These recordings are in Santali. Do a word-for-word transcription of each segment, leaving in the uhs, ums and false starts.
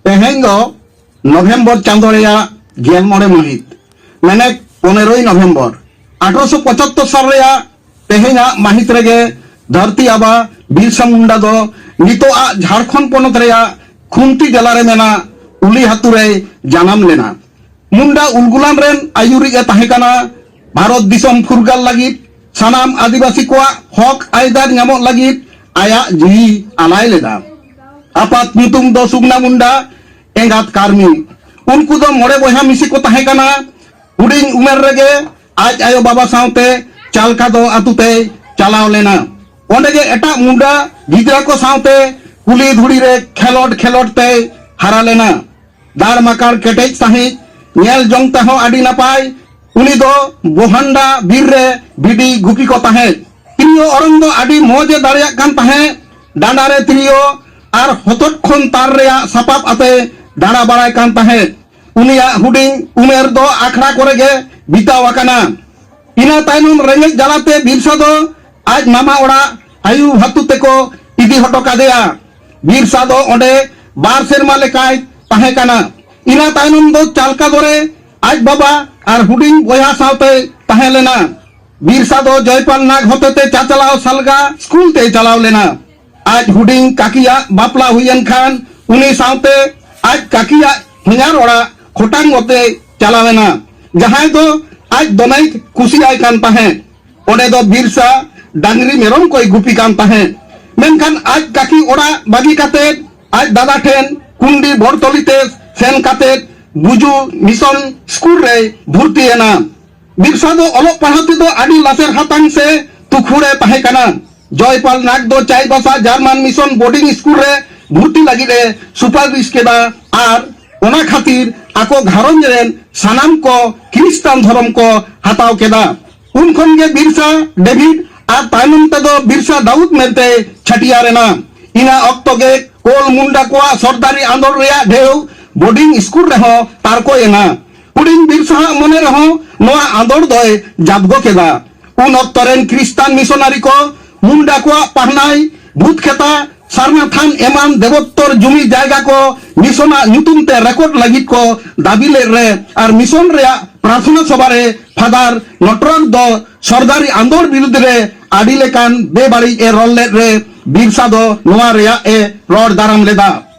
ᱛᱮᱦᱮᱧ ᱫᱚ ᱱᱚᱵᱷᱮᱢᱵᱚᱨ ᱪᱟᱸᱫᱳ ᱨᱮᱭᱟᱜ ᱜᱮᱞ ᱢᱚᱬᱮ ᱢᱟᱹᱦᱤᱛ, ᱢᱮᱱᱮᱠ ᱯᱚᱱᱮᱨᱚᱭ ᱱᱚᱵᱷᱮᱢᱵᱚᱨ᱾ ᱟᱴᱷᱨᱚᱥᱚ ᱯᱚᱸᱪᱟᱛᱛᱳᱨ ᱥᱟᱞ ᱨᱮᱭᱟᱜ ᱛᱮᱦᱮᱧᱟᱜ ᱢᱟᱹᱦᱤᱛ ᱨᱮᱜᱮ ᱫᱷᱟᱹᱨᱛᱤ ᱟᱵᱟ ᱵᱤᱨᱥᱟ ᱢᱩᱱᱰᱟ ᱫᱚ ᱱᱤᱛᱚᱜᱟᱜ ᱡᱷᱟᱲᱠᱷᱚᱸᱰ ᱯᱚᱱᱚᱛ ᱨᱮᱭᱟᱜ ᱠᱷᱩᱱᱴᱤ ᱡᱮᱞᱟ ᱨᱮ ᱢᱮᱱᱟᱜ ᱩᱞᱤᱦᱟᱛᱩ ᱨᱮᱭ ᱡᱟᱱᱟᱢ ᱞᱮᱱᱟ᱾ ᱢᱩᱱᱰᱟ ᱩᱞᱜᱩᱞᱟᱱ ᱨᱮᱱ ᱟᱹᱭᱩᱨᱤᱡ ᱮ ᱛᱟᱦᱮᱸ ᱠᱟᱱᱟ᱾ ᱵᱷᱟᱨᱚᱛ ᱫᱤᱥᱚᱢ ᱯᱷᱩᱨᱜᱟᱹᱞ ᱞᱟᱹᱜᱤᱫ ᱥᱟᱱᱟᱢ ᱟᱹᱫᱤᱵᱟᱹᱥᱤ ᱠᱚᱣᱟᱜ ᱦᱚᱠ ᱟᱹᱭᱫᱟᱹᱨ ᱧᱟᱢᱚᱜ ᱞᱟᱹᱜᱤᱫ ᱟᱭᱟᱜ ᱡᱤᱣᱤ ᱟᱞᱟᱭ ᱞᱮᱫᱟ᱾ ᱟᱯᱟᱛ ᱧᱩᱛᱩᱢ ᱫᱚ ᱥᱩᱜᱱᱟ ᱢᱩᱱᱰᱟ, ᱮᱸᱜᱟᱛ ᱠᱟᱨᱢᱤ᱾ ᱩᱱᱠᱩ ᱫᱚ ᱢᱚᱬᱮ ᱵᱚᱭᱦᱟ ᱢᱤᱥᱤ ᱠᱚ ᱛᱟᱦᱮᱸ ᱠᱟᱱᱟ᱾ ᱦᱩᱰᱤᱧ ᱩᱢᱮᱨ ᱨᱮᱜᱮ ᱟᱡ ᱟᱭᱳ ᱵᱟᱵᱟ ᱥᱟᱶᱛᱮ ᱪᱟᱞᱠᱟᱫᱚ ᱟᱛᱩ ᱛᱮᱭ ᱪᱟᱞᱟᱣ ᱞᱮᱱᱟ᱾ ᱚᱸᱰᱮ ᱜᱮ ᱮᱴᱟᱜ ᱢᱩᱱᱰᱟ ᱜᱤᱫᱽᱨᱟᱹ ᱠᱚ ᱥᱟᱶᱛᱮ ᱠᱩᱞᱦᱤ ᱫᱷᱩᱲᱤ ᱨᱮ ᱠᱷᱮᱞᱳᱰ ᱠᱷᱮᱞᱳᱰ ᱛᱮᱭ ᱦᱟᱨᱟ ᱞᱮᱱᱟ᱾ ᱫᱟᱲ ᱢᱟᱠᱟᱲ ᱠᱮᱴᱮᱡ ᱥᱟᱺᱦᱤᱡ, ᱧᱮᱞ ᱡᱚᱝ ᱛᱮᱦᱚᱸ ᱟᱹᱰᱤ ᱱᱟᱯᱟᱭ᱾ ᱩᱱᱤ ᱫᱚ ᱵᱳᱦᱟᱱᱰᱟ ᱵᱤᱨ ᱨᱮ ᱵᱷᱤᱰᱤ ᱜᱩᱯᱤ ᱠᱚ ᱛᱟᱦᱮᱸᱫ᱾ ᱛᱤᱨᱭᱳ ᱚᱨᱚᱝ ᱫᱚ ᱟᱹᱰᱤ ᱢᱚᱡᱽ ᱮ ᱫᱟᱲᱮᱭᱟᱜ ᱠᱟᱱ ᱛᱟᱦᱮᱸᱫ᱾ ᱰᱟᱸᱰᱟ ᱨᱮ ᱛᱤᱨᱭᱳ ᱟᱨ ᱦᱚᱛᱚᱫ ᱠᱷᱚᱱ ᱛᱟᱨ ᱨᱮᱭᱟᱜ ᱥᱟᱯᱟᱵ ᱟᱛᱮ ᱫᱟᱬᱟ ᱵᱟᱲᱟᱭ ᱠᱟᱱ ᱛᱟᱦᱮᱸᱫ᱾ ᱩᱱᱤᱭᱟᱜ ᱦᱩᱰᱤᱧ ᱩᱢᱮᱨ ᱫᱚ ᱟᱠᱷᱲᱟ ᱠᱚᱨᱮ ᱜᱮ ᱵᱤᱛᱟᱹᱣ ᱟᱠᱟᱱᱟ᱾ ᱤᱱᱟᱹ ᱛᱟᱭᱱᱚᱢ ᱨᱮᱸᱜᱮᱡ ᱡᱟᱞᱟᱛᱮ ᱵᱤᱨᱥᱟ ᱫᱚ ᱟᱡ ᱢᱟᱢᱟ ᱚᱲᱟᱜ ᱟᱭᱩ ᱦᱟᱛᱩ ᱛᱮᱠᱚ ᱤᱫᱤ ᱦᱚᱴᱚ ᱠᱟᱫᱮᱭᱟ᱾ ᱵᱤᱨᱥᱟ ᱫᱚ ᱚᱸᱰᱮ ᱵᱟᱨ ᱥᱮᱨᱢᱟ ᱞᱮᱠᱟᱭ ᱛᱟᱦᱮᱸ ᱠᱟᱱᱟ᱾ ᱤᱱᱟᱹ ᱛᱟᱭᱱᱚᱢ ᱫᱚ ᱪᱟᱞᱠᱟ ᱫᱚᱨᱮ ᱟᱡ ᱵᱟᱵᱟ ᱟᱨ ᱦᱩᱰᱤᱧ ᱵᱚᱭᱦᱟ ᱥᱟᱶᱛᱮ ᱛᱟᱦᱮᱸ ᱞᱮᱱᱟ᱾ ᱵᱤᱨᱥᱟ ᱫᱚ ᱡᱚᱭᱯᱟᱞ ᱱᱟᱜᱽ ᱦᱚᱛᱮᱛᱮ ᱪᱟᱪᱟᱞᱟᱣ ᱥᱟᱞᱜᱟ ᱥᱠᱩᱞ ᱛᱮᱭ ᱪᱟᱞᱟᱣ ᱞᱮᱱᱟ᱾ ᱟᱡ ᱦᱩᱰᱤᱧ ᱠᱟᱠᱤᱭᱟᱜ ᱵᱟᱯᱞᱟ ᱦᱩᱭᱮᱱ ᱠᱷᱟᱱ ᱩᱱᱤ ᱥᱟᱶᱛᱮ ᱟᱡ ᱠᱟᱠᱤᱭᱟᱜ ᱦᱚᱧᱦᱟᱨ ᱚᱲᱟᱜ ᱠᱷᱚᱴᱟᱝ ᱚᱛᱮ ᱪᱟᱞᱟᱣ ᱮᱱᱟ, ᱡᱟᱦᱟᱸᱭ ᱫᱚ ᱟᱡ ᱫᱚᱢᱮᱭ ᱠᱩᱥᱤᱭᱟᱭ ᱠᱟᱱ ᱛᱟᱦᱮᱸᱫ᱾ ᱚᱸᱰᱮ ᱫᱚ ᱵᱤᱨᱥᱟ ᱰᱟᱝᱨᱤ ᱢᱮᱨᱚᱢ ᱠᱚᱭ ᱜᱩᱯᱤ ᱠᱟᱱ ᱛᱟᱦᱮᱸᱫ᱾ ᱢᱮᱱᱠᱷᱟᱱ ᱟᱡ ᱠᱟᱠᱤ ᱚᱲᱟᱜ ᱵᱟᱹᱜᱤ ᱠᱟᱛᱮ ᱟᱡ ᱫᱟᱫᱟ ᱴᱷᱮᱱ ᱠᱩᱱᱰᱤ ᱵᱚᱲᱛᱚᱞᱤ ᱛᱮ ᱥᱮᱱ ᱠᱟᱛᱮ ᱵᱩᱡᱩ ᱢᱤᱥᱚᱱ ᱥᱠᱩᱞ ᱨᱮᱭ ᱵᱷᱩᱨᱛᱤ ᱮᱱᱟ᱾ ᱵᱤᱨᱥᱟ ᱫᱚ ᱚᱞᱚᱜ ᱯᱟᱲᱦᱟᱣ ᱛᱮᱫᱚ ᱟᱹᱰᱤ ᱞᱟᱥᱮᱨ ᱦᱟᱛᱟᱝ ᱥᱮ ᱛᱩᱠᱷᱩᱲ ᱮ ᱛᱟᱦᱮᱸ ᱠᱟᱱᱟ᱾ ᱡᱚᱭᱯᱟᱞ ᱱᱟᱜᱽ ᱫᱚ Chaibasa Jarman mission boarding school ᱨᱮ ᱵᱷᱩᱨᱛᱤ ᱞᱟᱹᱜᱤᱫ ᱮ ᱥᱩᱯᱟᱨᱤᱥ ᱠᱮᱫᱟ ᱟᱨ ᱚᱱᱟ ᱠᱷᱟᱹᱛᱤᱨ ᱟᱠᱚ ᱜᱷᱟᱨᱚᱸᱡᱽ ᱨᱮᱱ ᱥᱟᱱᱟᱢ ᱠᱚ ᱠᱷᱨᱤᱥᱴᱟᱱ ᱫᱷᱚᱨᱚᱢ ᱠᱚ ᱦᱟᱛᱟᱣ ᱠᱮᱫᱟ᱾ ᱩᱱ ᱠᱷᱚᱱ ᱜᱮ ᱵᱤᱨᱥᱟ ᱰᱮᱵᱷᱤᱰ ᱟᱨ ᱛᱟᱭᱱᱚᱢ ᱛᱮᱫᱚ ᱵᱤᱨᱥᱟ ᱫᱟᱣᱩᱫ ᱢᱮᱱᱛᱮ ᱪᱷᱟᱹᱴᱭᱟᱹᱨ ᱮᱱᱟ᱾ ᱤᱱᱟᱹ ᱚᱠᱛᱚ ᱜᱮ ᱠᱳᱞ ᱢᱩᱱᱰᱟ ᱠᱚᱣᱟᱜ ᱥᱚᱨᱫᱟᱨᱤ ᱟᱸᱫᱳᱲ ᱨᱮᱭᱟᱜ ᱰᱷᱮᱣ ᱵᱳᱨᱰᱤᱝ ᱥᱠᱩᱞ ᱨᱮᱦᱚᱸ ᱛᱟᱨᱠᱚᱭᱮᱱᱟ᱾ ᱦᱩᱰᱤᱧ ᱵᱤᱨᱥᱟᱦᱟᱜ ᱢᱚᱱᱮ ᱨᱮᱦᱚᱸ ᱱᱚᱣᱟ ᱟᱸᱫᱳᱲ ᱫᱚᱭ ᱡᱟᱫᱜᱚ ᱠᱮᱫᱟ᱾ ᱩᱱ ᱚᱠᱛᱚ ᱨᱮᱱ ᱠᱷᱨᱤᱥᱴᱟᱱ ᱢᱤᱥᱚᱱᱟᱨᱤ ᱠᱚ ᱢᱩᱱᱰᱟ ᱠᱚᱣᱟᱜ ᱯᱟᱦᱱᱟᱭ ᱵᱷᱩᱛ ᱠᱷᱮᱛᱟ, ᱥᱟᱨᱱᱟ ᱛᱷᱟᱱ ᱮᱢᱟᱱ ᱫᱮᱵᱳᱛᱛᱚᱨ ᱡᱩᱢᱤ ᱡᱟᱭᱜᱟ ᱠᱚ ᱢᱤᱥᱚᱱᱟᱜ ᱧᱩᱛᱩᱢ ᱛᱮ ᱨᱮᱠᱚᱨᱰ ᱞᱟᱹᱜᱤᱫ ᱠᱚ ᱫᱟᱹᱵᱤ ᱞᱮᱫ ᱨᱮ ᱟᱨ ᱢᱤᱥᱚᱱ ᱨᱮᱭᱟᱜ ᱯᱨᱟᱨᱛᱷᱚᱱᱟ ᱥᱚᱵᱷᱟ ᱨᱮ ᱯᱷᱟᱫᱟᱨ ᱱᱚᱴᱨᱚᱜ ᱫᱚ ᱥᱚᱨᱫᱟᱨᱤ ᱟᱸᱫᱳᱲ ᱵᱤᱨᱩᱫᱽ ᱨᱮ ᱟᱹᱰᱤ ᱞᱮᱠᱟᱱ ᱵᱮᱵᱟᱹᱲᱤᱡ ᱮ ᱨᱚᱲ ᱞᱮᱫ ᱨᱮ ᱵᱤᱨᱥᱟ ᱫᱚ ᱱᱚᱣᱟ ᱨᱮᱭᱟᱜ ᱮ ᱨᱚᱲ ᱫᱟᱨᱟᱢ ᱞᱮᱫᱟ᱾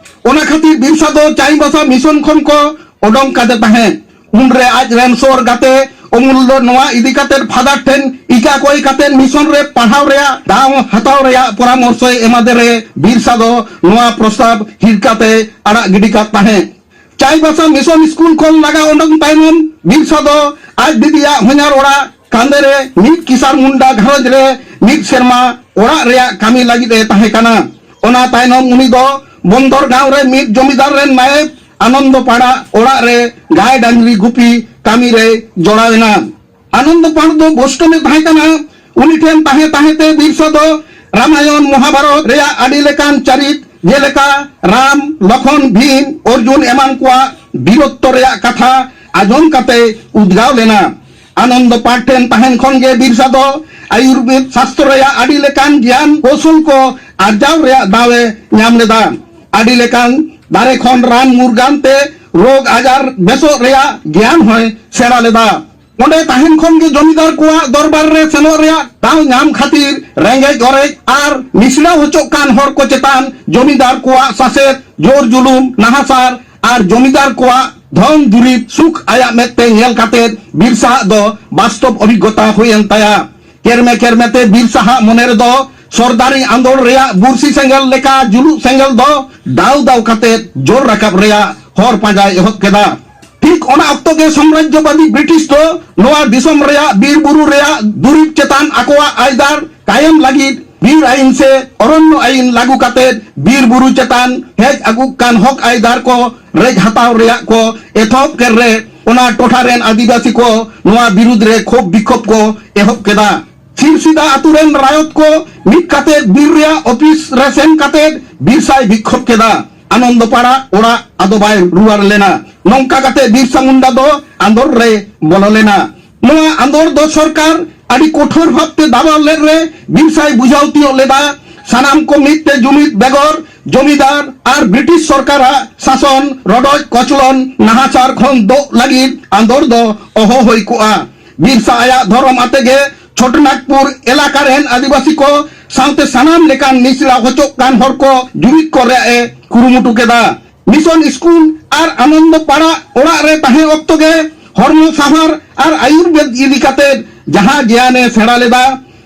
ᱚᱱᱟ ᱠᱷᱟᱹᱛᱤᱨ ᱵᱤᱨᱥᱟ ᱫᱚ ᱪᱟᱭᱵᱟᱥᱟ ᱢᱤᱥᱚᱱ ᱠᱷᱚᱱ ᱠᱚ ᱚᱰᱚᱝ ᱠᱟᱫᱮ ᱛᱟᱦᱮᱸᱫ᱾ ᱩᱱᱨᱮ ᱟᱡ ᱨᱮᱱ ᱥᱳᱨ ᱜᱟᱛᱮ ᱚᱢᱩᱞ ᱫᱚ ᱱᱚᱣᱟ ᱤᱫᱤ ᱠᱟᱛᱮ ᱯᱷᱟᱫᱟᱨ ᱴᱷᱮᱱ ᱤᱠᱟ ᱠᱚᱭ ᱠᱟᱛᱮ ᱢᱤᱥᱚᱱ ᱨᱮ ᱯᱟᱲᱦᱟᱣ ᱨᱮᱭᱟᱜ ᱫᱟᱣ ᱦᱟᱛᱟᱣ ᱨᱮᱭᱟᱜ ᱯᱚᱨᱟᱢᱚᱨᱥᱚᱭ ᱮᱢᱟᱫᱮ ᱨᱮ ᱵᱤᱨᱥᱟ ᱫᱚ ᱱᱚᱣᱟ ᱯᱨᱚᱥᱛᱟᱵ ᱦᱤᱨᱠᱟᱛᱮ ᱟᱲᱟᱜ ᱜᱤᱰᱤ ᱠᱟᱫ ᱛᱟᱦᱮᱸᱫ᱾ ᱪᱟᱭᱵᱟᱥᱟ ᱢᱤᱥᱚᱱ ᱥᱠᱩᱞ ᱠᱷᱚᱱ ᱞᱟᱜᱟ ᱚᱰᱚᱝ ᱛᱟᱭᱱᱚᱢ ᱵᱤᱨᱥᱟ ᱫᱚ ᱟᱡ ᱫᱤᱫᱤᱭᱟᱜ ᱦᱚᱧᱦᱟᱨ ᱚᱲᱟᱜ ᱠᱟᱸᱫᱮ ᱨᱮ ᱢᱤᱫ ᱠᱤᱥᱟᱱ ᱢᱩᱱᱰᱟ ᱜᱷᱟᱨᱚᱸᱡᱽ ᱨᱮ ᱢᱤᱫ ᱥᱮᱨᱢᱟ ᱚᱲᱟᱜ ᱨᱮᱭᱟᱜ ᱠᱟᱹᱢᱤ ᱞᱟᱹᱜᱤᱫ ᱮ ᱛᱟᱦᱮᱸ ᱠᱟᱱᱟ᱾ ᱚᱱᱟ ᱛᱟᱭᱱᱚᱢ ᱩᱱᱤ ᱫᱚ ᱵᱚᱱᱫᱚᱨ ᱜᱟᱶ ᱨᱮ ᱢᱤᱫ ᱡᱚᱢᱤᱫᱟᱨ ᱨᱮᱱ ᱱᱟᱭᱮᱵ ᱟᱱᱚᱱᱫᱚ ᱯᱟᱲᱟ ᱚᱲᱟᱜ ᱨᱮ ᱜᱟᱭ ᱰᱟᱝᱨᱤ ᱜᱩᱯᱤ ᱠᱟᱹᱢᱤ ᱨᱮ ᱡᱚᱲᱟᱣ ᱮᱱᱟ᱾ ᱟᱱᱚᱱᱫᱚ ᱯᱟᱲ ᱫᱚ ᱵᱳᱥᱴᱚᱱ ᱮ ᱛᱟᱦᱮᱸ ᱠᱟᱱᱟ᱾ ᱩᱱᱤ ᱴᱷᱮᱱ ᱛᱟᱦᱮᱸ ᱛᱟᱦᱮᱸ ᱛᱮ ᱵᱤᱨᱥᱟ ᱫᱚ ᱨᱟᱢᱟᱭᱚᱱ, ᱢᱚᱦᱟᱵᱷᱟᱨᱚᱛ ᱨᱮᱭᱟᱜ ᱟᱹᱰᱤ ᱞᱮᱠᱟᱱ ᱪᱟᱹᱨᱤᱛ, ᱡᱮᱞᱮᱠᱟ ᱨᱟᱢ, ᱞᱚᱠᱷᱚᱱ, ᱵᱷᱤᱢ, ᱚᱨᱡᱩᱱ ᱮᱢᱟᱱ ᱠᱚᱣᱟᱜ ᱵᱤᱨᱚᱛᱛᱚ ᱨᱮᱭᱟᱜ ᱠᱟᱛᱷᱟ ᱟᱸᱡᱚᱢ ᱠᱟᱛᱮ ᱩᱫᱽᱜᱟᱣ ᱞᱮᱱᱟ᱾ ᱟᱱᱚᱱᱫᱚ ᱯᱟᱴ ᱴᱷᱮᱱ ᱛᱟᱦᱮᱱ ᱠᱷᱚᱱ ᱜᱮ ᱵᱤᱨᱥᱟ ᱫᱚ ᱟᱭᱩᱨᱵᱮᱫ ᱥᱟᱥᱛᱨᱚ ᱨᱮᱭᱟᱜ ᱟᱹᱰᱤ ᱞᱮᱠᱟᱱ ᱜᱮᱭᱟᱱ ᱠᱳᱥᱚᱞ ᱠᱚ ᱟᱨᱡᱟᱣ ᱨᱮᱭᱟᱜ ᱫᱟᱣ ᱮ ᱧᱟᱢ ᱞᱮᱫᱟ᱾ ᱟᱹᱰᱤ ᱞᱮᱠᱟᱱ ᱫᱟᱨᱮ ᱠᱷᱚᱱ ᱨᱟᱱ ᱢᱩᱨᱜᱟᱱ ᱛᱮ ᱨᱳᱜᱽ ᱟᱡᱟᱨ ᱵᱮᱥᱚᱜ ᱨᱮᱭᱟᱜ ᱜᱮᱭᱟᱱ ᱦᱚᱸᱭ ᱥᱮᱬᱟ ᱞᱮᱫᱟ᱾ ᱚᱸᱰᱮ ᱛᱟᱦᱮᱱ ᱠᱷᱚᱱ ᱜᱮ ᱡᱚᱢᱤᱫᱟᱨ ᱠᱚᱣᱟᱜ ᱫᱚᱨᱵᱟᱨ ᱨᱮ ᱥᱮᱱᱚᱜ ᱨᱮᱭᱟᱜ ᱫᱟᱣ ᱧᱟᱢ ᱠᱷᱟᱹᱛᱤᱨ ᱨᱮᱸᱜᱮᱡ ᱚᱨᱮᱡ ᱟᱨ ᱱᱤᱥᱲᱟᱹᱣ ᱦᱚᱪᱚᱜ ᱠᱟᱱ ᱦᱚᱲ ᱠᱚ ᱪᱮᱛᱟᱱ ᱡᱚᱢᱤᱫᱟᱨ ᱠᱚᱣᱟᱜ ᱥᱟᱥᱮᱛ, ᱡᱳᱨ ᱡᱩᱞᱩᱢ, ᱱᱟᱦᱟᱪᱟᱨ ᱟᱨ ᱡᱚᱢᱤᱫᱟᱨ ᱠᱚᱣᱟᱜ ᱫᱷᱚᱱ ᱫᱩᱨᱤᱵ ᱥᱩᱠ ᱟᱭᱟᱜ ᱢᱮᱫ ᱛᱮ ᱧᱮᱞ ᱠᱟᱛᱮ ᱵᱤᱨᱥᱟ ᱟᱜ ᱫᱚ ᱵᱟᱥᱛᱚᱵ ᱚᱵᱷᱤᱜᱽᱜᱚᱛᱟ ᱦᱩᱭᱮᱱ ᱛᱟᱭᱟ᱾ ᱠᱮᱨᱢᱮ ᱠᱮᱨᱢᱮ ᱛᱮ ᱵᱤᱨᱥᱟ ᱟᱜ ᱢᱚᱱᱮ ᱨᱮᱫᱚ ᱥᱚᱨᱫᱟᱨᱤ ᱟᱸᱫᱳᱲ ᱨᱮᱭᱟᱜ ᱵᱩᱨᱥᱤ ᱥᱮᱸᱜᱮᱞ ᱞᱮᱠᱟ ᱡᱩᱞᱩᱜ ᱥᱮᱸᱜᱮᱞ ᱫᱚ ᱫᱟᱣ ᱫᱟᱣ ᱠᱟᱛᱮ ᱡᱳᱨ ᱨᱟᱠᱟᱵ ᱨᱮᱭᱟᱜ ᱦᱚᱨ ᱯᱟᱸᱡᱟᱭ ᱮᱦᱚᱵ ᱠᱮᱫᱟ᱾ ᱴᱷᱤᱠ ᱚᱱᱟ ᱚᱠᱛᱚ ᱜᱮ ᱥᱟᱢᱨᱟᱡᱽᱡᱚᱵᱟᱫᱤ ᱵᱨᱤᱴᱤᱥ ᱫᱚ ᱱᱚᱣᱟ ᱫᱤᱥᱚᱢ ᱨᱮᱭᱟᱜ ᱵᱤᱨ ᱵᱩᱨᱩ ᱨᱮᱭᱟᱜ ᱫᱩᱨᱤᱵ ᱪᱮᱛᱟᱱ ᱟᱠᱚᱣᱟᱜ ᱟᱭᱫᱟᱨ ᱠᱟᱭᱮᱢ ᱞᱟᱹᱜᱤᱫ ᱵᱤᱨ ᱟᱭᱤᱱ ᱥᱮ ᱚᱨᱚᱱᱱᱚ ᱟᱭᱤᱱ ᱞᱟᱹᱜᱩ ᱠᱟᱛᱮ ᱵᱤᱨ ᱵᱩᱨᱩ ᱪᱮᱛᱟᱱ ᱦᱮᱡ ᱟᱹᱜᱩᱜ ᱠᱟᱱ ᱦᱚᱠ ᱟᱭᱫᱟᱨ ᱠᱚ ᱨᱮᱡ ᱦᱟᱛᱟᱣ ᱨᱮᱭᱟᱜ ᱠᱚ ᱮᱛᱚᱦᱚᱵ ᱠᱮᱫ ᱨᱮ ᱚᱱᱟ ᱴᱚᱴᱷᱟ ᱨᱮᱱ ᱟᱹᱫᱤᱵᱟᱹᱥᱤ ᱠᱚ ᱱᱚᱣᱟ ᱵᱤᱨᱩᱫᱽ ᱨᱮ ᱠᱷᱳᱵ ᱵᱤᱠᱷᱳᱵ ᱠᱚ ᱮᱦᱚᱵ ᱠᱮᱫᱟ᱾ ᱥᱤᱨᱥᱤᱫᱟ ᱟᱛᱳ ᱨᱮᱱ ᱨᱟᱭᱚᱛ ᱠᱚ ᱢᱤᱫ ᱠᱟᱛᱮ ᱵᱤᱨ ᱨᱮᱭᱟᱜ ᱚᱯᱷᱤᱥ ᱨᱮ ᱥᱮᱱ ᱠᱟᱛᱮ ᱵᱤᱨᱥᱟᱭ ᱵᱤᱠᱠᱷᱳᱵ ᱠᱮᱫᱟ᱾ ᱟᱱᱚᱱᱫᱚ ᱯᱟᱲᱟ ᱚᱲᱟᱜ ᱟᱫᱚ ᱵᱟᱭ ᱨᱩᱣᱟᱹᱲ ᱞᱮᱱᱟ᱾ ᱱᱚᱝᱠᱟ ᱠᱟᱛᱮ ᱵᱤᱨᱥᱟ ᱢᱩᱱᱰᱟ ᱫᱚ ᱟᱸᱫᱳᱲ ᱨᱮ ᱵᱚᱞᱚ ᱞᱮᱱᱟ᱾ ᱱᱚᱣᱟ ᱟᱸᱫᱳᱲ ᱫᱚ ᱥᱚᱨᱠᱟᱨ ᱟᱹᱰᱤ ᱠᱚᱴᱷᱳᱨ ᱵᱷᱟᱵᱽ ᱛᱮ ᱫᱟᱵᱟᱣ ᱞᱮᱫ ᱨᱮ ᱵᱤᱨᱥᱟᱭ ᱵᱩᱡᱷᱟᱹᱣ ᱛᱤᱭᱳᱜ ᱞᱮᱫᱟ᱾ ᱥᱟᱱᱟᱢ ᱠᱚ ᱢᱤᱫ ᱛᱮ ᱡᱩᱢᱤᱫ ᱵᱮᱜᱚᱨ ᱡᱚᱢᱤᱫᱟᱨ ᱟᱨ ᱵᱨᱤᱴᱤᱥ ᱥᱚᱨᱠᱟᱨᱟᱜ ᱥᱟᱥᱚᱱ, ᱨᱚᱰᱚᱡ ᱠᱚᱪᱞᱚᱱ, ᱱᱟᱦᱟᱪᱟᱨ ᱠᱷᱚᱱ ᱫᱚᱜ ᱞᱟᱹᱜᱤᱫ ᱟᱸᱫᱳᱲ ᱫᱚ ᱚᱦᱚ ᱦᱩᱭ ᱠᱚᱜᱼᱟ᱾ ᱵᱤᱨᱥᱟ ᱟᱭᱟᱜ ᱫᱷᱚᱨᱚᱢ ᱟᱛᱮ ᱜᱮ ᱪᱷᱳᱴᱚᱱᱟᱜᱽᱯᱩᱨ ᱮᱞᱟᱠᱟ ᱨᱮᱱ ᱟᱹᱫᱤᱵᱟᱹᱥᱤ ᱠᱚ ᱥᱟᱶᱛᱮ ᱥᱟᱱᱟᱢ ᱞᱮᱠᱟᱱ ᱢᱤᱥᱲᱟ ᱦᱚᱪᱚᱜ ᱠᱟᱱ ᱦᱚᱲ ᱠᱚ ᱡᱩᱢᱤᱫ ᱠᱚ ᱨᱮᱭᱟᱜ ᱮ ᱠᱩᱨᱩᱢᱩᱴᱩ ᱠᱮᱫᱟ᱾ ᱢᱤᱥᱚᱱ ᱥᱠᱩᱞ ᱟᱨ ᱟᱱᱚᱱᱫᱚ ᱯᱟᱲᱟ ᱚᱲᱟᱜ ᱨᱮ ᱛᱟᱦᱮᱸ ᱚᱠᱛᱚ ᱜᱮ ᱦᱚᱲᱢᱚ ᱥᱟᱶᱟᱨ ᱟᱨ ᱟᱭᱩᱨᱵᱮᱫ ᱤᱫᱤ ᱠᱟᱛᱮ ᱡᱟᱦᱟᱸ ᱜᱮᱭᱟᱱ ᱮ ᱥᱮᱬᱟ ᱞᱮᱫᱟ,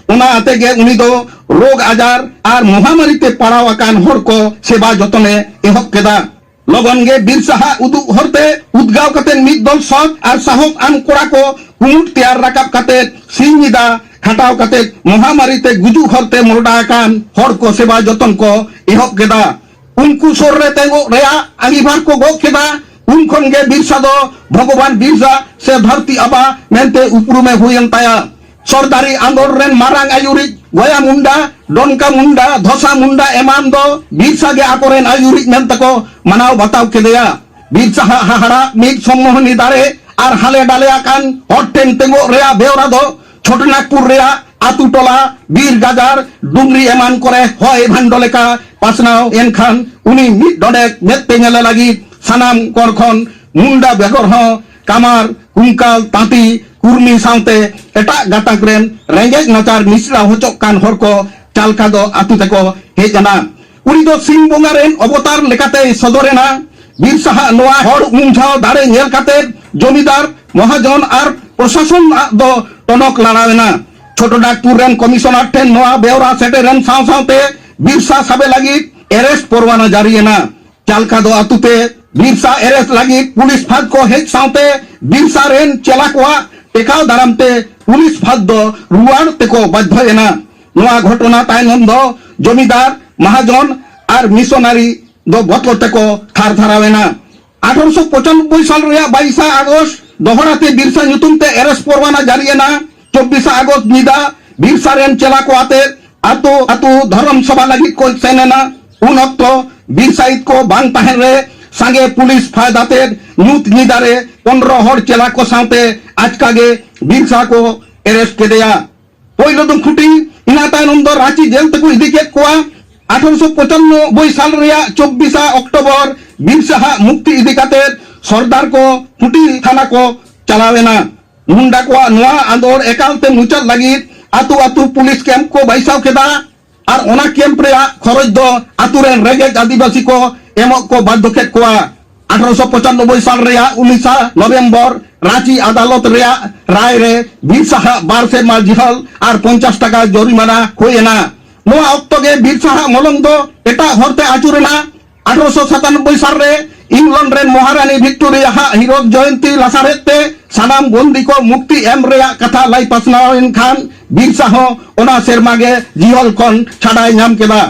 ᱚᱱᱟ ᱟᱛᱮ ᱜᱮ ᱩᱱᱤ ᱫᱚ ᱨᱳᱜᱽ ᱟᱡᱟᱨ ᱟᱨ ᱢᱚᱦᱟᱢᱟᱨᱤ ᱛᱮ ᱯᱟᱲᱟᱣ ᱟᱠᱟᱱ ᱦᱚᱲ ᱠᱚ ᱥᱮᱵᱟ ᱡᱚᱛᱚᱱ ᱮ ᱮᱦᱚᱵ ᱠᱮᱫᱟ᱾ ᱞᱚᱜᱚᱱ ᱜᱮ ᱵᱤᱨᱥᱟᱦᱟᱜ ᱩᱫᱩᱜ ᱦᱚᱨᱛᱮ ᱩᱫᱽᱜᱟᱣ ᱠᱟᱛᱮ ᱢᱤᱫ ᱫᱚᱞ ᱥᱚᱛ ᱟᱨ ᱥᱟᱦᱚᱥ ᱟᱱ ᱠᱚᱲᱟ ᱠᱚ ᱠᱩᱢᱩᱴ ᱛᱮᱭᱟᱨ ᱨᱟᱠᱟᱵ ᱠᱟᱛᱮ ᱥᱤᱧ ᱧᱤᱫᱟ ᱠᱷᱟᱴᱟᱣ ᱠᱟᱛᱮ ᱢᱚᱦᱟᱢᱟᱨᱤ ᱛᱮ ᱜᱩᱡᱩᱜ ᱦᱚᱨᱛᱮ ᱢᱚᱨᱰᱟ ᱟᱠᱟᱱ ᱦᱚᱲ ᱠᱚ ᱥᱮᱵᱟ ᱡᱚᱛᱚᱱ ᱠᱚ ᱮᱦᱚᱵ ᱠᱮᱫᱟ᱾ ᱩᱱᱠᱩ ᱥᱩᱨ ᱨᱮ ᱛᱮᱸᱜᱚᱜ ᱨᱮᱭᱟᱜ ᱟᱸᱜᱤᱵᱷᱟᱨ ᱠᱚ ᱜᱚᱜ ᱠᱮᱫᱟ᱾ ᱩᱱ ᱠᱷᱚᱱ ᱜᱮ ᱵᱤᱨᱥᱟ ᱫᱚ ᱵᱷᱚᱜᱚᱵᱟᱱ ᱵᱤᱨᱥᱟ ᱥᱮ ᱫᱷᱟᱹᱨᱛᱤ ᱟᱵᱟ ᱢᱮᱱᱛᱮ ᱩᱯᱨᱩᱢᱮ ᱦᱩᱭᱮᱱ ᱛᱟᱭᱟ᱾ ᱥᱚᱨᱫᱟᱨᱤ ᱟᱸᱫᱳᱲ ᱨᱮᱱ ᱢᱟᱨᱟᱝ ᱟᱹᱭᱩᱨᱤᱡ ᱜᱚᱭᱟ ᱢᱩᱱᱰᱟ, ᱰᱚᱱᱠᱟ ᱢᱩᱱᱰᱟ, ᱫᱷᱚᱥᱟ ᱢᱩᱱᱰᱟ ᱮᱢᱟᱱ ᱫᱚ ᱵᱤᱨᱥᱟ ᱜᱮ ᱟᱠᱚᱨᱮᱱ ᱟᱹᱭᱩᱨᱤᱡ ᱢᱮᱱᱛᱮ ᱠᱚ ᱢᱟᱱᱟᱣ ᱵᱟᱛᱟᱣ ᱠᱮᱫᱮᱭᱟ᱾ ᱵᱤᱨᱥᱟᱦᱟᱜ ᱦᱟᱦᱟᱲᱟ ᱢᱤᱫ ᱥᱚᱢᱢᱳᱦᱚᱱᱤ ᱫᱟᱲᱮ ᱟᱨ ᱦᱟᱞᱮ ᱰᱟᱞᱮ ᱟᱠᱟᱱ ᱦᱚᱲ ᱴᱷᱮᱱ ᱛᱮᱸᱜᱚᱜ ᱨᱮᱭᱟᱜ ᱵᱮᱣᱨᱟ ᱫᱚ ᱪᱷᱳᱴᱚᱱᱟᱜᱽᱯᱩᱨ ᱨᱮᱭᱟᱜ ᱟᱛᱩ ᱴᱚᱞᱟ, ᱵᱤᱨ ᱜᱟᱡᱟᱲ, ᱰᱩᱝᱨᱤ ᱮᱢᱟᱱ ᱠᱚᱨᱮ ᱦᱚᱭ ᱵᱷᱟᱱᱰᱚ ᱞᱮᱠᱟ ᱯᱟᱥᱱᱟᱣ ᱮᱱᱠᱷᱟᱱ ᱩᱱᱤ ᱢᱤᱫ ᱰᱚᱸᱰᱮᱠ ᱢᱮᱫ ᱛᱮ ᱧᱮᱞᱮ ᱞᱟᱹᱜᱤᱫ ᱥᱟᱱᱟᱢ ᱠᱚᱬ ᱠᱷᱚᱱ ᱢᱩᱱᱰᱟ ᱵᱮᱜᱚᱨ ᱦᱚᱸ ᱠᱟᱢᱟᱨ, ᱠᱩᱝᱠᱟᱞ, ᱛᱟᱸᱛᱤ, ᱠᱩᱨᱢᱤ ᱥᱟᱶᱛᱮ ᱮᱴᱟᱜ ᱜᱟᱛᱟᱠ ᱨᱮᱱ ᱨᱮᱸᱜᱮᱡ ᱱᱟᱪᱟᱨ ᱢᱤᱥᱲᱟ ᱦᱚᱪᱚᱜ ᱠᱟᱱ ᱦᱚᱲ ᱠᱚ ᱪᱟᱞᱠᱟᱫᱚ ᱟᱛᱩ ᱛᱮᱠᱚ ᱦᱮᱡ ᱮᱱᱟ᱾ ᱩᱱᱤ ᱫᱚ ᱥᱤᱧ ᱵᱚᱸᱜᱟ ᱨᱮᱱ ᱚᱵᱚᱛᱟᱨ ᱞᱮᱠᱟᱛᱮᱭ ᱥᱚᱫᱚᱨ ᱮᱱᱟ᱾ ᱵᱤᱨᱥᱟᱦᱟᱜ ᱱᱚᱣᱟ ᱦᱚᱲ ᱩᱢᱡᱷᱟᱣ ᱫᱟᱲᱮ ᱧᱮᱞ ᱠᱟᱛᱮ ᱡᱚᱢᱤᱫᱟᱨ, ᱢᱚᱦᱟᱡᱚᱱ ᱟᱨ ᱯᱨᱚᱥᱟᱥᱚᱱ ᱟᱜ ᱫᱚ ᱴᱚᱱᱚᱠ ᱞᱟᱲᱟᱣ ᱮᱱᱟ᱾ ᱪᱷᱳᱴᱚᱱᱟᱜᱽᱯᱩᱨ ᱨᱮᱱ ᱠᱚᱢᱤᱥᱚᱱᱟᱨ ᱴᱷᱮᱱ ᱱᱚᱣᱟ ᱵᱮᱣᱨᱟ ᱥᱮᱴᱮᱨ ᱮᱱ ᱥᱟᱶ ᱥᱟᱶᱛᱮ ᱵᱤᱨᱥᱟ ᱥᱟᱵᱮ ᱞᱟᱹᱜᱤᱫ ᱮᱨᱮᱥᱴ ᱯᱚᱨᱣᱟᱱᱟ ᱡᱟᱹᱨᱤ ᱮᱱᱟ᱾ ᱪᱟᱞᱠᱟᱫᱚ ᱟᱛᱩ ᱛᱮ ᱵᱤᱨᱥᱟ ᱮᱨᱮᱥᱴ ᱞᱟᱹᱜᱤᱫ ᱯᱩᱞᱤᱥ ᱯᱷᱟᱸᱫᱽ ᱠᱚ ᱦᱮᱡ ᱥᱟᱶᱛᱮ ᱵᱤᱨᱥᱟ ᱨᱮᱱ ᱪᱮᱞᱟ ᱠᱚᱣᱟᱜ ᱴᱮᱠᱟᱣ ᱫᱟᱨᱟᱢ ᱛᱮ ᱯᱩᱞᱤᱥ ᱯᱷᱟᱸᱫᱽ ᱫᱚ ᱨᱩᱣᱟᱹᱲ ᱛᱮᱠᱚ ᱵᱟᱫᱽᱫᱷᱚ ᱮᱱᱟ᱾ ᱱᱚᱣᱟ ᱜᱷᱚᱴᱚᱱᱟ ᱛᱟᱭᱱᱚᱢ ᱫᱚ ᱡᱚᱢᱤᱫᱟᱨ, ᱢᱟᱦᱟᱡᱚᱱ ᱟᱨ ᱢᱤᱥᱚᱱᱟᱨᱤ ᱫᱚ ᱵᱚᱛᱚᱨ ᱛᱮᱠᱚ ᱛᱷᱟᱨ ᱛᱷᱟᱨᱟᱣ ᱮᱱᱟ᱾ ᱟᱴᱷᱟᱨᱚᱥᱚ ᱯᱚᱸᱪᱟᱱᱱᱚᱵᱵᱳᱭ ᱥᱟᱞ ᱨᱮᱭᱟᱜ ᱵᱟᱭᱤᱥᱟ ᱟᱜᱚᱥᱴ ᱫᱚᱦᱲᱟ ᱛᱮ ᱵᱤᱨᱥᱟ ᱧᱩᱛᱩᱢ ᱛᱮ ᱮᱨᱮᱥᱴ ᱯᱚᱨᱣᱟᱱᱟ ᱡᱟᱹᱨᱤ ᱮᱱᱟ᱾ ᱪᱚᱵᱵᱤᱥᱟ ᱟᱜᱚᱥᱴ ᱧᱤᱫᱟ ᱵᱤᱨᱥᱟ ᱨᱮᱱ ᱪᱮᱞᱟ ᱠᱚ ᱟᱛᱮ ᱟᱛᱳ ᱟᱛᱳ ᱫᱷᱚᱨᱚᱢ ᱥᱚᱵᱷᱟ ᱞᱟᱹᱜᱤᱫ ᱠᱚ ᱥᱮᱱ ᱮᱱᱟ᱾ ᱩᱱ ᱚᱠᱛᱚ ᱵᱤᱨᱥᱟᱭᱤᱛ ᱠᱚ ᱵᱟᱝ ᱛᱟᱦᱮᱱ ᱨᱮ ᱥᱟᱸᱜᱮ ᱯᱩᱞᱤᱥ ᱯᱷᱟᱭᱫᱟ ᱛᱮ ᱧᱩᱛ ᱧᱤᱫᱟ ᱨᱮ ᱯᱚᱱᱨᱚ ᱦᱚᱲ ᱪᱮᱞᱟ ᱠᱚ ᱥᱟᱶᱛᱮ ᱟᱪᱠᱟ ᱜᱮ ᱵᱤᱨᱥᱟ ᱠᱚ ᱮᱨᱮᱥᱴ ᱠᱮᱫᱮᱭᱟ᱾ ᱯᱳᱭᱞᱳ ᱫᱚ ᱠᱷᱩᱴᱤ, ᱤᱱᱟᱹ ᱚᱱᱟ ᱛᱟᱭᱱᱚᱢ ᱫᱚ ᱨᱟᱸᱪᱤ ᱡᱮᱞ ᱛᱮᱠᱚ ᱤᱫᱤ ᱠᱮᱫ ᱠᱚᱣᱟ᱾ ᱟᱴᱷᱨᱚᱥᱚ ᱯᱚᱪᱟᱱᱱᱚᱵᱵᱳᱭ ᱥᱟᱞ ᱨᱮᱭᱟᱜ ᱪᱚᱵᱵᱤᱥᱟ ᱚᱠᱴᱳᱵᱚᱨ ᱵᱤᱨᱥᱟ ᱦᱟᱜ ᱢᱩᱠᱛᱤ ᱤᱫᱤ ᱠᱟᱛᱮ ᱥᱚᱨᱫᱟᱨ ᱠᱚ ᱠᱩᱴᱤ ᱛᱷᱟᱱᱟ ᱠᱚ ᱪᱟᱞᱟᱣ ᱮᱱᱟ᱾ ᱢᱩᱱᱰᱟ ᱠᱚᱣᱟᱜ ᱱᱚᱣᱟ ᱟᱸᱫᱳᱲ ᱮᱠᱟᱞ ᱛᱮ ᱢᱩᱪᱟᱹᱫ ᱞᱟᱹᱜᱤᱫ ᱟᱹᱛᱩ ᱟᱹᱛᱩ ᱯᱩᱞᱤᱥ ᱠᱮᱢᱯ ᱠᱚ ᱵᱟᱹᱭᱥᱟᱣ ᱠᱮᱫᱟ᱾ ᱟᱨ ᱚᱱᱟ ᱠᱮᱢᱯ ᱨᱮᱭᱟᱜ ᱠᱷᱚᱨᱚᱪ ᱫᱚ ᱟᱹᱛᱩ ᱨᱮᱱ ᱨᱮᱸᱜᱮᱡ ᱟᱹᱫᱤᱵᱟᱹᱥᱤ ᱠᱚ ᱮᱢᱚᱜ ᱠᱚ ᱵᱟᱫᱽᱫᱷᱚ ᱠᱮᱫ ᱠᱚᱣᱟ᱾ ᱟᱴᱷᱨᱚᱥᱚ ᱯᱚᱪᱟᱱᱱᱚᱵᱵᱳᱭ ᱥᱟᱞ ᱨᱮᱭᱟᱜ ᱩᱱᱤᱥᱟ ᱱᱚᱵᱷᱮᱢᱵᱚᱨ ᱨᱟᱸᱪᱤ ᱟᱫᱟᱞᱚᱛ ᱨᱮᱭᱟᱜ ᱨᱟᱭ ᱨᱮ ᱵᱤᱨᱥᱟ ᱦᱟᱜ ᱵᱟᱨ ᱥᱮᱨᱢᱟ ᱡᱤᱦᱚᱞ ᱟᱨ ᱯᱚᱧᱪᱟᱥ ᱴᱟᱠᱟ ᱡᱚᱨᱤᱢᱟᱱᱟ ᱦᱩᱭ ᱮᱱᱟ᱾ ᱱᱚᱣᱟ ᱚᱠᱛᱚ ᱜᱮ ᱵᱤᱨᱥᱟ ᱦᱟᱜ ᱢᱚᱞᱚᱝ ᱫᱚ ᱮᱴᱟᱜ ᱦᱚᱨ ᱛᱮ ᱟᱹᱪᱩᱨ ᱮᱱᱟ᱾ ᱟᱴᱷᱨᱚᱥᱚ ᱥᱟᱛᱟᱱᱚᱵᱵᱳᱭ ᱥᱟᱞ ᱨᱮ ᱤᱝᱞᱚᱱᱰ ᱨᱮᱱ ᱢᱚᱦᱟᱨᱟᱱᱤ ᱵᱷᱤᱠᱴᱳᱨᱤᱭᱟ ᱦᱟᱜ ᱦᱤᱨᱚᱠ ᱡᱚᱭᱚᱱᱛᱤ ᱞᱟᱥᱟᱨᱦᱮᱫ ᱛᱮ ᱥᱟᱱᱟᱢ ᱵᱚᱱᱫᱤ ᱠᱚ ᱢᱩᱠᱛᱤ ᱮᱢ ᱨᱮᱭᱟᱜ ᱠᱟᱛᱷᱟ ᱞᱟᱹᱭ ᱯᱟᱥᱱᱟᱣ ᱮᱱ ᱠᱷᱟᱱ ᱵᱤᱨᱥᱟ ᱦᱚᱸ ᱚᱱᱟ ᱥᱮᱨᱢᱟ ᱜᱮ ᱡᱤᱦᱚᱞ ᱠᱷᱚᱱ ᱪᱷᱟᱰᱟᱭ ᱧᱟᱢ ᱠᱮᱫᱟ᱾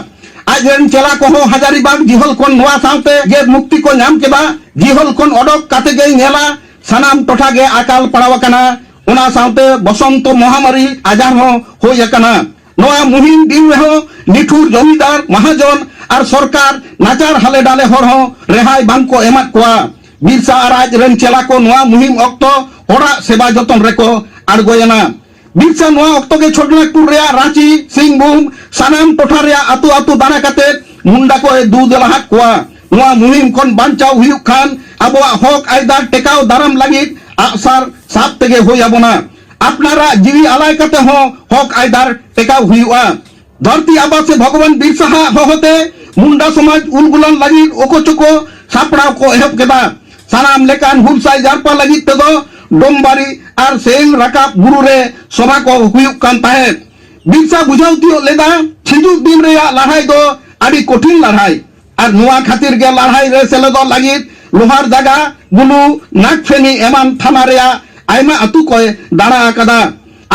ᱟᱡ ᱨᱮᱱ ᱪᱮᱞᱟ ᱠᱚᱦᱚᱸ ᱦᱟᱡᱟᱨᱤᱵᱟᱜᱽ ᱡᱤᱦᱚᱞ ᱠᱷᱚᱱ ᱱᱚᱣᱟ ᱥᱟᱶᱛᱮ ᱜᱮ ᱢᱩᱠᱛᱤ ᱠᱚ ᱧᱟᱢ ᱠᱮᱫᱟ᱾ ᱡᱤᱦᱚᱞ ᱠᱷᱚᱱ ᱚᱰᱚᱠ ᱠᱟᱛᱮ ᱜᱮᱭ ᱧᱮᱞᱟ ᱥᱟᱱᱟᱢ ᱴᱚᱴᱷᱟ ᱜᱮ ᱟᱠᱟᱞ ᱯᱟᱲᱟᱣ ᱟᱠᱟᱱᱟ᱾ ᱚᱱᱟ ᱥᱟᱶᱛᱮ ᱵᱚᱥᱚᱱᱛᱚ ᱢᱚᱦᱟᱢᱟᱨᱤ ᱟᱡᱟᱨ ᱦᱚᱸ ᱦᱩᱭ ᱟᱠᱟᱱᱟ᱾ ᱱᱚᱣᱟ ᱢᱩᱦᱤᱢ ᱫᱤᱱ ᱨᱮᱦᱚᱸ ᱱᱤᱴᱷᱩᱨ ᱡᱚᱢᱤᱫᱟᱨ, ᱢᱟᱦᱟᱡᱚᱱ ᱟᱨ ᱥᱚᱨᱠᱟᱨ ᱱᱟᱪᱟᱨ ᱦᱟᱞᱮ ᱰᱟᱞᱮ ᱦᱚᱲ ᱦᱚᱸ ᱨᱮᱦᱟᱭ ᱵᱟᱝ ᱠᱚ ᱮᱢᱟᱫ ᱠᱚᱣᱟ᱾ ᱵᱤᱨᱥᱟ ᱟᱨ ᱟᱡ ᱨᱮᱱ ᱪᱮᱞᱟ ᱠᱚ ᱱᱚᱣᱟ ᱢᱩᱦᱤᱢ ᱚᱠᱛᱚ ᱦᱚᱲᱟᱜ ᱥᱮᱵᱟ ᱡᱚᱛᱚᱱ ᱨᱮᱠᱚ ᱟᱬᱜᱚᱭᱮᱱᱟ᱾ ᱵᱤᱨᱥᱟ ᱱᱚᱣᱟ ᱚᱠᱛᱚ ᱜᱮ ᱪᱷᱳᱴᱚᱱᱟᱜᱽᱯᱩᱨ ᱨᱮᱭᱟᱜ ᱨᱟᱸᱪᱤ, ᱥᱤᱝᱵᱷᱩᱢ, ᱥᱟᱱᱟᱢ ᱴᱚᱴᱷᱟ ᱨᱮᱭᱟᱜ ᱟᱹᱛᱩ ᱟᱹᱛᱩ ᱫᱟᱬᱟ ᱠᱟᱛᱮ ᱢᱩᱱᱰᱟ ᱠᱚᱭ ᱫᱩ ᱫᱮᱞᱟᱦᱟᱫ ᱠᱚᱣᱟ᱾ ᱱᱚᱣᱟ ᱢᱩᱦᱤᱢ ᱠᱷᱚᱱ ᱵᱟᱧᱪᱟᱣ ᱦᱩᱭᱩᱜ ᱠᱷᱟᱱ ᱟᱵᱚᱣᱟᱜ ᱦᱚᱠ ᱟᱹᱭᱫᱟᱨ ᱴᱮᱠᱟᱣ ᱫᱟᱨᱟᱢ ᱞᱟᱹᱜᱤᱫ ᱟᱜᱼᱥᱟᱨ ᱥᱟᱵ ᱛᱮᱜᱮ ᱦᱩᱭ ᱟᱵᱚᱱᱟ᱾ ᱟᱯᱱᱟᱨᱟᱜ ᱡᱤᱣᱤ ᱟᱞᱟᱭ ᱠᱟᱛᱮ ᱦᱚᱸ ᱦᱚᱠ ᱟᱹᱭᱫᱟᱨ ᱴᱮᱠᱟᱣ ᱦᱩᱭᱩᱜᱼᱟ᱾ ᱫᱷᱟᱹᱨᱛᱤ ᱟᱵᱟ ᱥᱮ ᱵᱷᱚᱜᱚᱵᱟᱱ ᱵᱤᱨᱥᱟ ᱦᱟᱜ ᱦᱚᱦᱚᱛᱮ ᱢᱩᱱᱰᱟ ᱥᱚᱢᱟᱡᱽ ᱩᱞᱜᱩᱞᱟᱱ ᱞᱟᱹᱜᱤᱫ ᱚᱠᱚ ᱪᱚᱠᱚ ᱥᱟᱯᱲᱟᱣ ᱠᱚ ᱮᱦᱚᱵ ᱠᱮᱫᱟ᱾ ᱥᱟᱱᱟᱢ ᱞᱮᱠᱟᱱ ᱦᱩᱞᱥᱟᱹᱭ ᱡᱟᱨᱯᱟ ᱞᱟᱹᱜᱤᱫ ᱛᱮᱫᱚ ᱰᱳᱢᱵᱟᱨᱤ ᱟᱨ ᱥᱮᱝ ᱨᱟᱠᱟᱵ ᱵᱩᱨᱩ ᱨᱮ ᱥᱚᱵᱷᱟ ᱠᱚ ᱦᱩᱭᱩᱜ ᱠᱟᱱ ᱛᱟᱦᱮᱸᱫ᱾ ᱵᱤᱨᱥᱟ ᱵᱩᱡᱷᱟᱹᱣ ᱛᱤᱭᱳᱜ ᱞᱮᱫᱟ, ᱦᱤᱡᱩᱜ ᱫᱤᱱ ᱨᱮᱭᱟᱜ ᱞᱟᱹᱲᱦᱟᱹᱭ ᱫᱚ ᱟᱹᱰᱤ ᱠᱚᱴᱷᱤᱱ ᱞᱟᱹᱲᱦᱟᱹᱭ᱾ ᱟᱨ ᱱᱚᱣᱟ ᱠᱷᱟᱹᱛᱤᱨ ᱜᱮ ᱞᱟᱹᱲᱦᱟᱹᱭ ᱨᱮ ᱥᱮᱞᱮᱫᱚᱜ ᱞᱟᱹᱜᱤᱫ ᱞᱳᱦᱟᱨᱫᱟᱜᱟ, ᱵᱩᱞᱩ, ᱱᱟᱜᱽᱯᱷᱮᱱᱤ ᱮᱢᱟᱱ ᱛᱷᱟᱱᱟ ᱨᱮᱭᱟᱜ ᱟᱭᱢᱟ ᱟᱹᱛᱩ ᱠᱚᱭ ᱫᱟᱬᱟ ᱟᱠᱟᱫᱟ᱾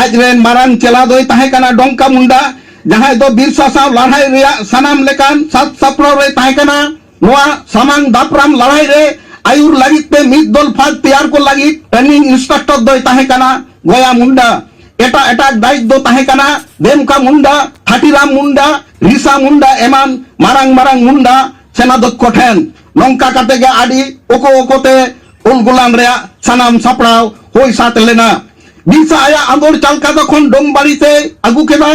ᱟᱡ ᱨᱮᱱ ᱢᱟᱨᱟᱝ ᱪᱮᱞᱟ ᱫᱚᱭ ᱛᱟᱦᱮᱸ ᱠᱟᱱᱟ ᱰᱚᱝᱠᱟ ᱢᱩᱱᱰᱟ, ᱡᱟᱦᱟᱸᱭ ᱫᱚ ᱵᱤᱨᱥᱟ ᱥᱟᱶ ᱞᱟᱹᱲᱦᱟᱹᱭ ᱨᱮᱭᱟᱜ ᱥᱟᱱᱟᱢ ᱞᱮᱠᱟᱱ ᱥᱟᱛ ᱥᱟᱯᱲᱟᱣ ᱨᱮᱭ ᱛᱟᱦᱮᱸ ᱠᱟᱱᱟ᱾ ᱱᱚᱣᱟ ᱥᱟᱢᱟᱝ ᱫᱟᱯᱨᱟᱢ ᱞᱟᱹᱲᱦᱟᱹᱭ ᱨᱮ ᱟᱹᱭᱩᱨ ᱞᱟᱹᱜᱤᱫ ᱛᱮ ᱢᱤᱫ ᱫᱚᱞ ᱯᱷᱟᱫ ᱛᱮᱭᱟᱨ ᱠᱚ ᱞᱟᱹᱜᱤᱫ ᱴᱨᱮᱱᱤᱝ ᱤᱱᱥᱴᱨᱟᱠᱴᱚᱨ ᱫᱚᱭ ᱛᱟᱦᱮᱸ ᱠᱟᱱᱟ ᱜᱚᱭᱟ ᱢᱩᱱᱰᱟ᱾ ᱮᱴᱟᱜ ᱮᱴᱟᱜ ᱫᱟᱭᱤᱛ ᱫᱚ ᱛᱟᱦᱮᱸ ᱠᱟᱱᱟ ᱫᱮᱢᱠᱟ ᱢᱩᱱᱰᱟ, ᱛᱷᱟᱴᱤᱨᱟᱢ ᱢᱩᱱᱰᱟ, ᱨᱤᱥᱟ ᱢᱩᱱᱰᱟ ᱮᱢᱟᱱ ᱢᱟᱨᱟᱝ ᱢᱟᱨᱟᱝ ᱢᱩᱱᱰᱟ ᱥᱮᱱᱟᱫᱚᱠᱠᱷᱚ ᱴᱷᱮᱱ᱾ ᱱᱚᱝᱠᱟ ᱠᱟᱛᱮ ᱜᱮ ᱟᱹᱰᱤ ᱚᱠᱚ ᱚᱠᱚᱛᱮ ᱩᱞᱜᱩᱞᱟᱱ ᱨᱮᱭᱟᱜ ᱥᱟᱱᱟᱢ ᱥᱟᱯᱲᱟᱣ ᱦᱩᱭ ᱥᱟᱹᱛ ᱞᱮᱱᱟ᱾ ᱵᱤᱨᱥᱟ ᱟᱭᱟᱜ ᱟᱸᱫᱳᱲ ᱪᱟᱞᱠᱟᱫᱟ ᱠᱷᱚᱱ ᱰᱳᱢᱵᱟᱲᱤ ᱛᱮᱭ ᱟᱹᱜᱩ ᱠᱮᱫᱟ᱾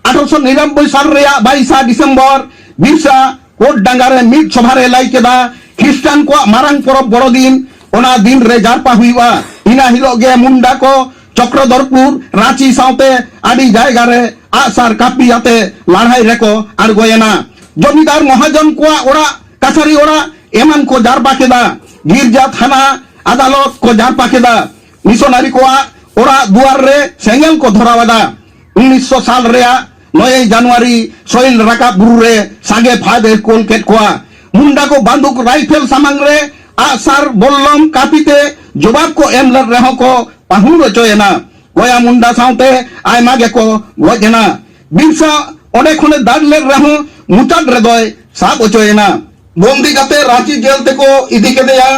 ᱟᱴᱷᱨᱚᱥᱚ ᱱᱤᱨᱟᱱᱚᱵᱵᱳᱭ ᱥᱟᱞ ᱨᱮᱭᱟᱜ ᱵᱟᱭᱤᱥᱟ ᱰᱤᱥᱮᱢᱵᱚᱨ ᱵᱤᱨᱥᱟ ᱠᱳᱴᱰᱟᱸᱜᱟ ᱨᱮ ᱢᱤᱫ ᱥᱚᱵᱷᱟ ᱨᱮ ᱞᱟᱹᱭ ᱠᱮᱫᱟ, ᱠᱷᱨᱤᱥᱴᱟᱱ ᱠᱚᱣᱟᱜ ᱢᱟᱨᱟᱝ ᱯᱚᱨᱚᱵᱽ ᱵᱚᱲᱚᱫᱤᱱ ᱚᱱᱟ ᱫᱤᱱ ᱨᱮ ᱡᱟᱨᱯᱟ ᱦᱩᱭᱩᱜᱼᱟ᱾ ᱤᱱᱟᱹ ᱦᱤᱞᱳᱜ ᱜᱮ ᱢᱩᱱᱰᱟ ᱠᱚ ᱪᱚᱠᱨᱚᱫᱷᱚᱨᱯᱩᱨ, ᱨᱟᱸᱪᱤ ᱥᱟᱶᱛᱮ ᱟᱹᱰᱤ ᱡᱟᱭᱜᱟ ᱨᱮ ᱟᱜᱼᱥᱟᱨ ᱠᱟᱹᱯᱤ ᱟᱛᱮ ᱞᱟᱹᱲᱦᱟᱹᱭ ᱨᱮᱠᱚ ᱟᱬᱜᱚᱭᱮᱱᱟ᱾ ᱡᱚᱢᱤᱫᱟᱨ ᱢᱚᱦᱟᱡᱚᱱ ᱠᱚᱣᱟᱜ ᱚᱲᱟᱜ, ᱠᱟᱪᱷᱟᱨᱤ ᱚᱲᱟᱜ ᱮᱢᱟᱱ ᱠᱚ ᱡᱟᱨᱯᱟ ᱠᱮᱫᱟ᱾ ᱜᱤᱨᱡᱟ, ᱛᱷᱟᱱᱟ, ᱟᱫᱟᱞᱚᱛ ᱠᱚ ᱡᱟᱨᱯᱟ ᱠᱮᱫᱟ᱾ ᱢᱤᱥᱚᱱᱟᱨᱤ ᱠᱚᱣᱟᱜ ᱚᱲᱟᱜ ᱫᱩᱣᱟᱨ ᱨᱮ ᱥᱮᱸᱜᱮᱞ ᱠᱚ ᱫᱷᱚᱨᱟᱣ ᱟᱫᱟ᱾ ᱩᱱᱤᱥᱥᱚ ᱥᱟᱞ ᱨᱮᱭᱟᱜ ᱱᱚᱭᱮᱭ ᱡᱟᱱᱩᱣᱟᱨᱤ ᱥᱚᱭᱤᱞ ᱨᱟᱠᱟᱵ ᱵᱩᱨᱩ ᱨᱮ ᱥᱟᱸᱜᱮ ᱯᱷᱟᱫ ᱮ ᱠᱳᱞ ᱠᱮᱫ ᱠᱚᱣᱟ᱾ ᱢᱩᱱᱰᱟ ᱠᱚ ᱵᱟᱱᱫᱩᱠ ᱨᱟᱭᱯᱷᱮᱞ ᱥᱟᱢᱟᱝ ᱨᱮ ᱟᱜᱼᱥᱟᱨ ᱵᱚᱞᱞᱚᱢ ᱠᱟᱹᱯᱤ ᱛᱮ ᱡᱚᱵᱟᱵ ᱠᱚ ᱮᱢ ᱞᱮᱫ ᱨᱮᱦᱚᱸ ᱠᱚ ᱯᱟᱹᱦᱩᱲ ᱦᱚᱪᱚᱭᱮᱱᱟ᱾ ᱜᱚᱭᱟ ᱢᱩᱱᱰᱟ ᱥᱟᱶᱛᱮ ᱟᱭᱢᱟ ᱜᱮᱠᱚ ᱜᱚᱡ ᱮᱱᱟ᱾ ᱵᱤᱨᱥᱟ ᱚᱸᱰᱮ ᱠᱷᱚᱱᱮ ᱫᱟᱹᱲ ᱞᱮᱫ ᱨᱮᱦᱚᱸ ᱢᱩᱪᱟᱹᱫ ᱨᱮᱫᱚᱭ ᱥᱟᱵ ᱦᱚᱪᱚᱭᱮᱱᱟ᱾ ᱵᱚᱱᱫᱤ ᱠᱟᱛᱮ ᱨᱟᱸᱪᱤ ᱡᱮᱞ ᱛᱮᱠᱚ ᱤᱫᱤ ᱠᱮᱫᱮᱭᱟ᱾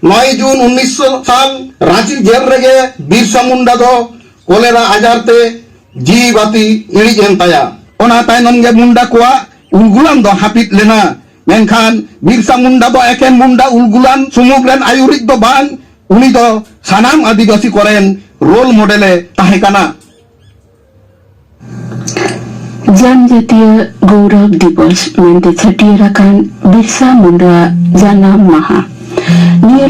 ᱱᱚᱭ ᱡᱩᱱ ᱩᱱᱤᱥᱥᱚ ᱥᱟᱞ ᱨᱟᱸᱪᱤ ᱡᱮᱞ ᱨᱮᱜᱮ ᱵᱤᱨᱥᱟ ᱢᱩᱱᱰᱟ ᱫᱚ ᱠᱚᱞᱮᱨᱟ ᱟᱡᱟᱨ ᱛᱮ ᱡᱤᱣᱤ ᱵᱟᱹᱛᱤ ᱤᱬᱤᱡ ᱮᱱ ᱛᱟᱭᱟ᱾ ᱚᱱᱟ ᱛᱟᱭᱱᱚᱢ ᱜᱮ ᱢᱩᱱᱰᱟ ᱠᱚᱣᱟᱜ ᱩᱞᱜᱩᱞᱟᱱ ᱫᱚ ᱦᱟᱹᱯᱤᱫ ᱞᱮᱱᱟ᱾ ᱢᱮᱱᱠᱷᱟᱱ ᱵᱤᱨᱥᱟ ᱢᱩᱱᱰᱟ ᱫᱚ ᱮᱠᱮᱱ ᱢᱩᱱᱰᱟ ᱩᱞᱜᱩᱞᱟᱱ ᱥᱩᱢᱩᱝ ᱨᱮᱱ ᱟᱹᱭᱩᱨᱤᱡ ᱫᱚ ᱵᱟᱝ, ᱩᱱᱤ ᱫᱚ ᱥᱟᱱᱟᱢ ᱟᱹᱫᱤᱵᱟᱹᱥᱤ ᱠᱚᱨᱮᱱ ᱨᱳᱞ ᱢᱚᱰᱮᱞ ᱮ ᱛᱟᱦᱮᱸ ᱠᱟᱱᱟ᱾ ᱡᱟᱱᱡᱟᱛᱤᱭᱟᱹ ᱜᱚᱣᱨᱚᱵ ᱫᱤᱵᱚᱥ ᱢᱮᱱᱛᱮ ᱪᱷᱟᱹᱴᱭᱟᱹᱨ ᱟᱠᱟᱱ ᱵᱤᱨᱥᱟ ᱢᱩᱱᱰᱟ ᱡᱟᱱᱟᱢ ᱢᱟᱦᱟ᱾ ᱱᱤᱭᱟᱹ